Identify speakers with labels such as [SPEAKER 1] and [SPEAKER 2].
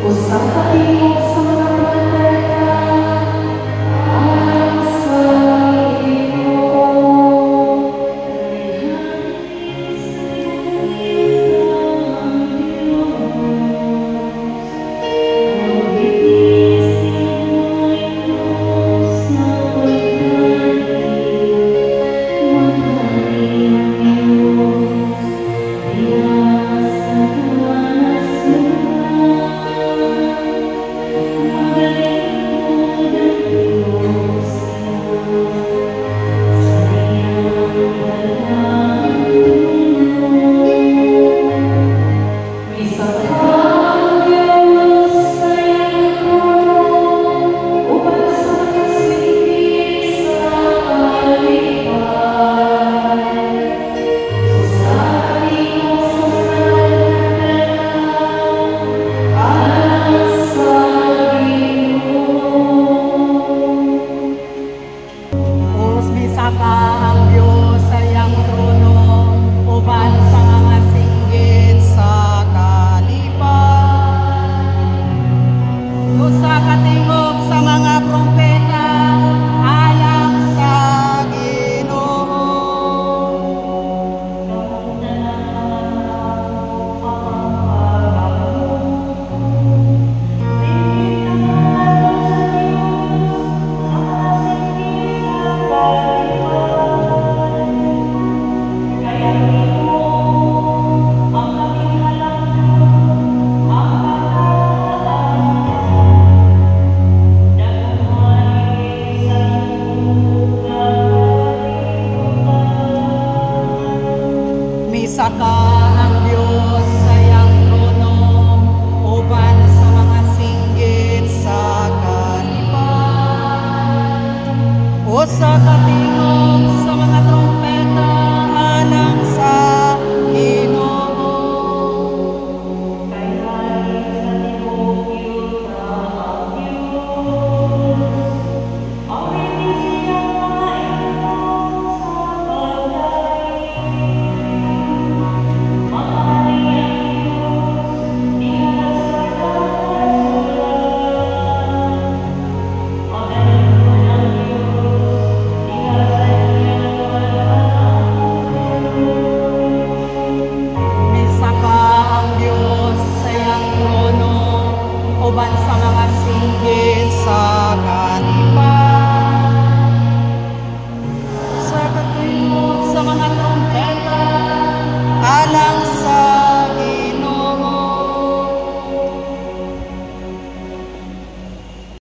[SPEAKER 1] Usa ka tingog sa mga trumpeta alang sa Ginoo. Kay hari sa yuta ang Dios. Awiti siyang mga himno sa paghari. Maghari ang Dios diha sa kanasuran. Magalingkod ang Dios niya sa iyang balaang trono. Misaka ang Diyos sa iyang trono uban sa mga singgit sa kalipay. Usa ka tingog sa mga trumpeta alang sa Ginoo.
[SPEAKER 2] Misaka ang Diyos sa iyang trono uban sa mga singgit sa kalipay. Usa ka tingog sa mga trumpeta alang sa Ginoo.
[SPEAKER 3] Kamong tanang mga tawo ang pagkabuto. Singgit ngadto sa Dios sa mga singgit sa kalipay. Kay ang Ginoo ang labing halangdon, ang pagkakaalam. Daghuma kini sa tibuok nga kalibutan.
[SPEAKER 2] Misaka ang Diyos sa iyang trono uban sa mga singgit sa kalipay. Usa ka tingog sa mga trumpeta alang sa Ginoo.
[SPEAKER 3] Kay hari sa tibuok yuta ang Dios. Awiti siyang mga himno sa paghari. Maghari ang Dios diha sa kanasuran. Magalingkod ang Dios diha sa iyang balaang trono.
[SPEAKER 2] Misaka ang Diyos sa iyang trono uban sa